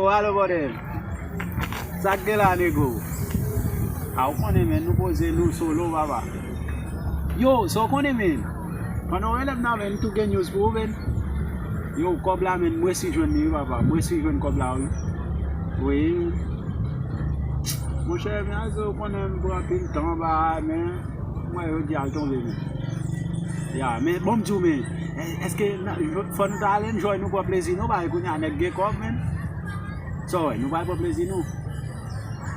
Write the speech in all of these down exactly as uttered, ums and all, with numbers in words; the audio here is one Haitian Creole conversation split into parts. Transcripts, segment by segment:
Alo, bòdè. Sa k gen la, nego? A, ou konnen, men, nou poze, nou solo, papa. Yo, sa w konnen, men? Pandan w rele m nan, men, m tou gen news pou ou, men. Yo, kòb la, men, m resi jwenn li, wi, papa. M resi jwenn kòb la, wi. Wi. Monchè, men, aze, ou konnen, m pran anpil tan anba a, men. Mwen, yo di al tonbe, men. Ya, men bon, m di w, men, è-, èske n a, fò nou ta al enjoy, nou pran plezi nou, paske kounye a nèg gen kòb, men. Sa w wè, nou pral pran plezi nou.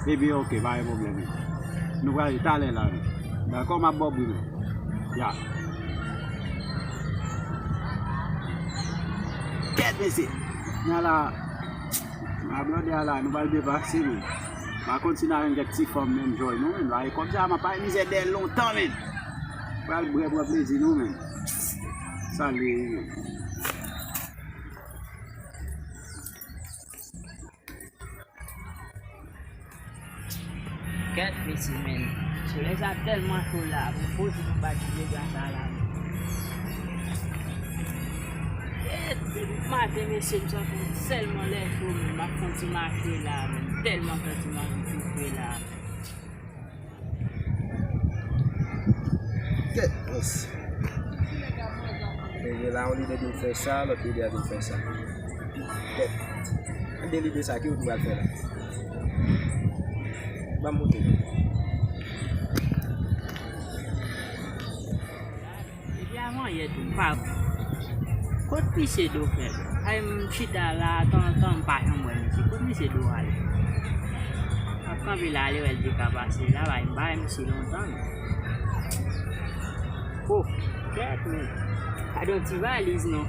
Epi, oke, pa gen pwoblèm, men. Nou pral talè la, men. Dakò, m ap ba w bri, men. Ya. Kèt, mesye. N a la. A blòdè a la, nou pral depase, men. Pa konn si n a jwenn kèk ti fanm, men, joy nou, men. Ba e kòb sa, m ap pale mizè dèyè l lontan, men. Pral bwè, pran plezi nou, men. Sa l ye, men. Kèt, mesye, men. Solèy sa tèlman cho la, pou poze nou bat jile bra sa la, men. Kèt, depi maten, mesye, m santi m tèlman lè cho, men. M ap fè yon ti mache la, men. Tèlman santi m anvi soufle la, men. Kèt, mesye. Leve la, yon lide di m fè sa, lòt lide a di m fè sa. Kèt. An de lide sa, ki wout m pral fè la? Ban m monte. Depi avan yè tou, m pa. Kot misye do fè? Ay, m chita la, tanzantan, m pa janm wè misye. Kot misye do ale? M ap kanpe la, ale wè l te ka pase la, bay, m pa wè misye lontan, non. Oh, kèt, men. Gade yon ti valiz, non.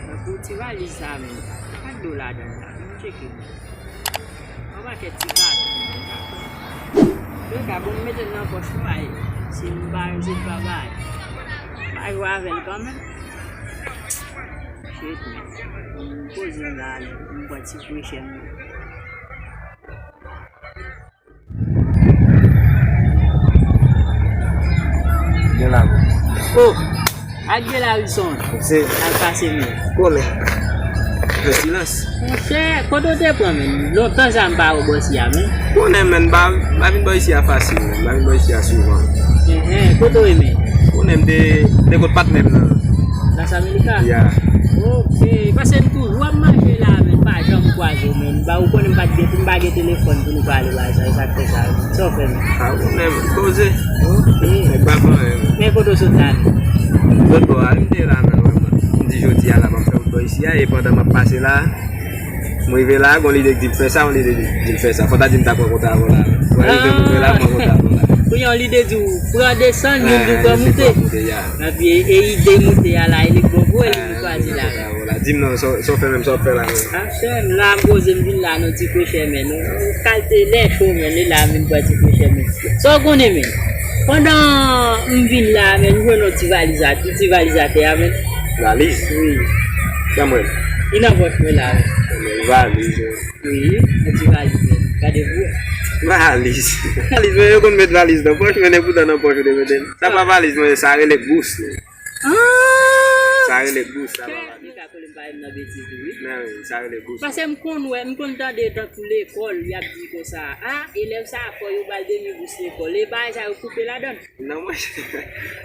Nan pou ti valiz sa, men. Pa dlo ladan l la. Ann tcheke, men. Yon pakèt ti katon, men. Yo ka bon, m mete l nan pòch mwen, ay. Si m pa, si m pa bay. Pa jwe avè l kanmenm. Shit, men. M poze m la, men. M pran ti frechè m. Gen la. Oh! Ak gen la, Wilson. Se. Al pase men. Konnen. Fè silans. Monchè, kote w te pran, men? Lontan sa m pa wè w bò isi a, men. Konnen, men, m pa, m pa vin bò isi a fasil, men. M pa vin bò isi a souvan. Enhen, kote w ye, men? Konnen m te, te kot patnè m nan. Las Americas? Ya. Ok, paske m toujou ap mache la, men m pa janm kwaze w, men. Ba, ou konnen m pa t gen, m pa gen telefòn pou nou pale bagay sa, e sa k fè sa. Sa w fè, men? A, ou menm, poze. Ok. Nèg pa fè anyen, men. Men kote w sot la, men? Lòt bò a, m te la, men, vrèman. M di jodi a la, m ap fè wout bò isi a, e pandan m ap pase la, m rive la, gon lide k di m fè sa, yon lide di m fè sa. Fò ta di m ta pran konta avè w la. Mwen rive m rive la, m pran konta avè w la. Kounye a, yon lide di w pran desann, youn di w pran moute. Epi, e ide moute a la, e li k bon pou ou, e li k chwazi la. Di m non, sa w, sa w fè menm, sa w ap fè la menm? A, frè m, la m poze m vin la, non, ti kwochè, men, non. Kalite lè cho, men, li la, m vin pran ti kwochè, men. Sa w konnen, men? Pandan m vin la, men, m jwenn yon ti valiz a, ti valiz atè a, men. Valiz? Wi. Ban mwen. Li nan pòch mwen la, men. Valiz, wi. Wi, yon ti valiz, men. Gade pou wè. Valiz. Valiz, men, yo konn met valiz nan pòch, men, epoutan nan pòch yo te mete l. Sa pa valiz, men, sa rele bous, men. Ah! Sa rele bous, sa pa valiz. Li ka konnen m pa nan betiz, wi. Men wi, sa rele bous. Paske m konn wè, m konn tande tankou lekòl, y ap di konsa, a, elèv sa a fò yo ba l demi bous lekòl. E bagay sa yo koupe ladan l. Non, monchè.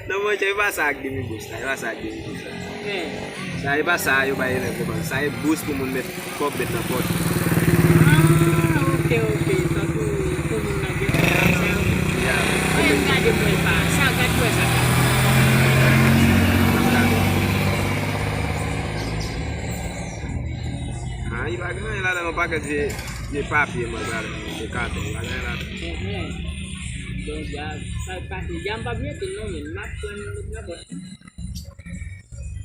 Non, monchè, e pa sa ak demi bous la, e pa sa ak demi bous la. Sa e pa sa yo bay elèv lekòl. Sa e bous pou moun met kòb met nan pòch. Ah, ok, ok. Tankou pou moun nan gen kòb sa yo. Ya. Anyen m gade mwen pa. Sa, gad wè sa. Ah, li pa gen anyen ladan, yon pakèt vye, vye papye mwen gade, vye katon, pa gen anyen ladan. Enhen. Bon, dja, sa l pase, dja m p ap mete l non, men m ap pran l met nan pòch mwen.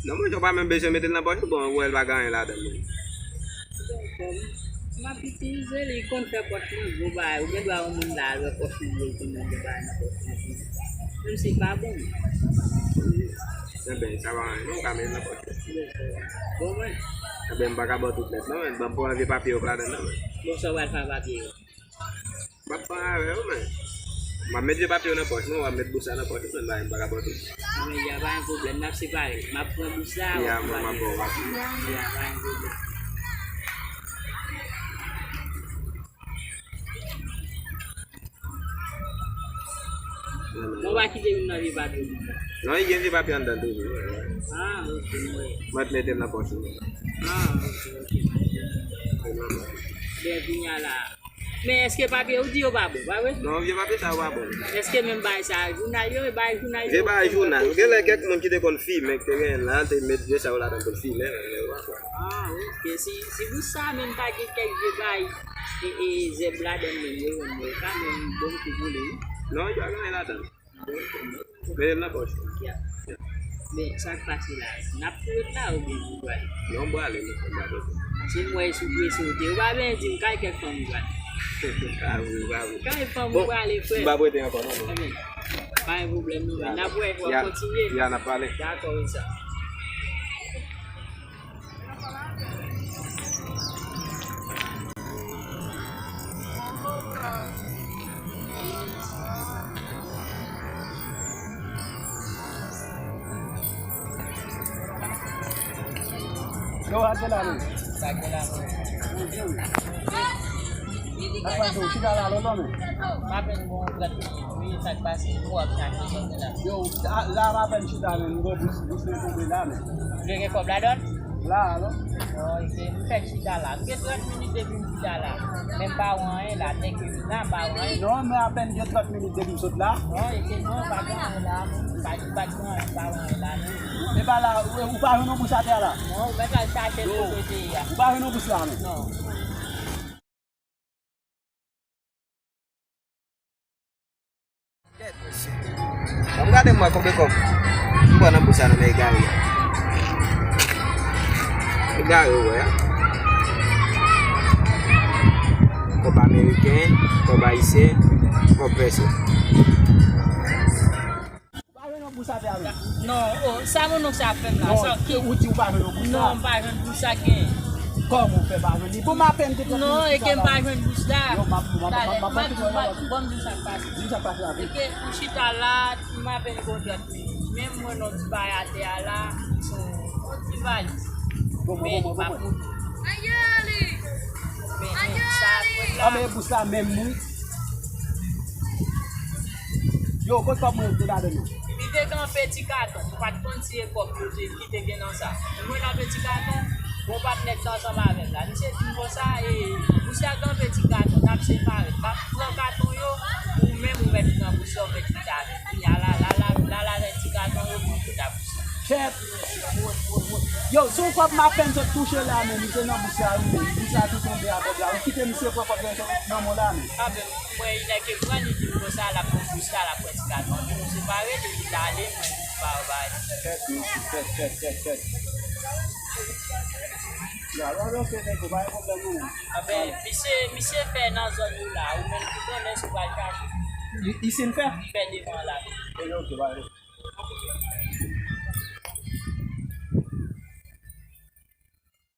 Non, monchè, w pa menm bezwen mete l nan pòch ou, bon, ou wè l pa gen anyen ladan l menm. Bon, kòm m ap itilize li, konn fè pòch mwen gwo bagay, ou gen dwa yon moun la al wè pòch mwen gwo, l konn gen bagay nan pòch mwen. Menm si l pa bon. Enben, sa pa anyen, non, ou ka mete l nan pòch ou. Bon, mwen. Enben, m pa ka ba w tout nèt, non, men ban m pran vye papye yo k ladan l, non, men. Bon, sa w pral fè ak papye yo? M ap pran avè yo, men. M ap met vye papye yo nan pòch mwen, w ap met bous la nan pòch ou, men, m pa ka ba w tout. Anben, ya, pa gen pwoblèm, n ap separe. M ap pran bous la, w ap pran papye yo. Ya, mwen, m ap ba w papye. Ya, pa gen pwoblèm. Mwen pa kite youn nan vye papye pou mwen. Non, li gen vye papye anndan toujou. Ah, ok, mwen. Mwen te mete l nan pòch li. Ah, ok, ok. Ben, kounye a la. Men èske papye ou di yo pa bon, pa vre? Non, vye papye sa yo pa bon. Èske menm bagay sa, jounal yo, e bagay jounal yo? Vye bagay jounal. Gen lè kèk moun ki te konn fimen, ki te genyen la, te met vye sa yo ladan pou l fimen, men yo pa bon. Ah, ok. Si, si pou sa, menm pa gen kèk vye bagay, e, e, zèb ladan menm, yo, yo, yo, ka menm bon pou boule, wi. Non, yo pa gen anyen ladan. Mete l nan pòch. Ya. Men, sa k pase la? N ap tou ret la oubyen nou prale? Non, m prale, non, m prale. Se m wè sou prese w te. Ou pa byen di m, kay kèk fanm ou prale. Pa vre, pa vre. Kay fanm ou prale, frè. M pa prete ankò, non, non. Ebyen, pa gen pwoblèm, non, men n ap wè, w ap kontinye. Ya, n ap pale. Dakò, wi, sa. Yo, a gen la menm. Sa gen la menm. Bonjou. Sa k pase, ou chita la lontan menm? M apèn gon trant minit, wi, sa k pase, nou ap chache kote la. Yo, la, la m apèn chita menm, m gon bous, bous mwen tonbe la menm. Ou gen kòb ladan l? La, non. Non, e ke m fèk chita la. M gen trant minit depi m chita la. Men m pa wè anyen la. Nèg yo vin la, m pa wè anyen. Non, men apèn gen trant minit depi m sot la. Non, e ke non, pa gen anyen la. Pa, pa gen anyen, pa wè anyen la, non. E pa la, ou, ou pa jwenn yon bous atè a la? Non, ou mèt al chache l kote l te ye a. Ou pa jwenn yon bous la, non? Non. Ban m gade m wè konbyen kòb m pran nan bous la nan men egare a. Egare ou wè a. Kòb ameriken, kòb ayisyen, kòb pèso. Ou pa jwenn yon bous atè a menm? Non, oh, sa moun sa ap fè m la? Non, sa ki ou di ou pa jwenn yon bous la? Non, m pa jwenn bous sa gen. Kòman ou fè pa jwenn li? Bon, m apèn te trant minit. Non, e ke m pa jwenn bous la. Yo, m ap, m ap, m ap, m ap, m ap, m ap, bon, di sa k pase. Di sa k pase la, wi. E ke ou chita la, m apèn gon trant minit. Men m wè yon ti bagay atè a la, se yon ti valiz. Bon, bon, bon, bon, bon. Men m ap moute. Men, men, sa, mwen la. Ah, men bous la menm, wi. Yo, kot kòb mwen te ladan nan? Li te gen yon peti katon. M pa t konn si e kòb yo te, ki te gen nan sa. Mwen nan peti katon, gon patnè ki te ansanm avè m la. Misye di m konsa, e, bous la gen yon peti katon, n ap separe. M ap pran katon yo, ou menm ou mèt pran bous la, ou mèt kite avè m. Kounye a la, la, la, la, la, ti katon yo, pou m kite bous la. Chèf! Yo, se yon kòb m apèn sot touche la, men li te nan bous la, wi, men bous la tou tonbe a kòb la. Ou kite misye pran kòb la nan men w la, men. Ah, men, mwen, li nèk pran, li di m konsa, l ap pran bous la, l ap pran ti katon. Epi nou separe, li, li t ale, mwen, m pa wè bagay. Tèt, mesye, tèt, tèt, tèt, tèt. Ya, ya, ok, nèg, pa gen pwoblèm, non. Ah, ben, misye, misye fè nan zòn yo la, ou menm ki konnen si w pral chache. I, isin fè? Fè devan la. Ok, ok, pa gen.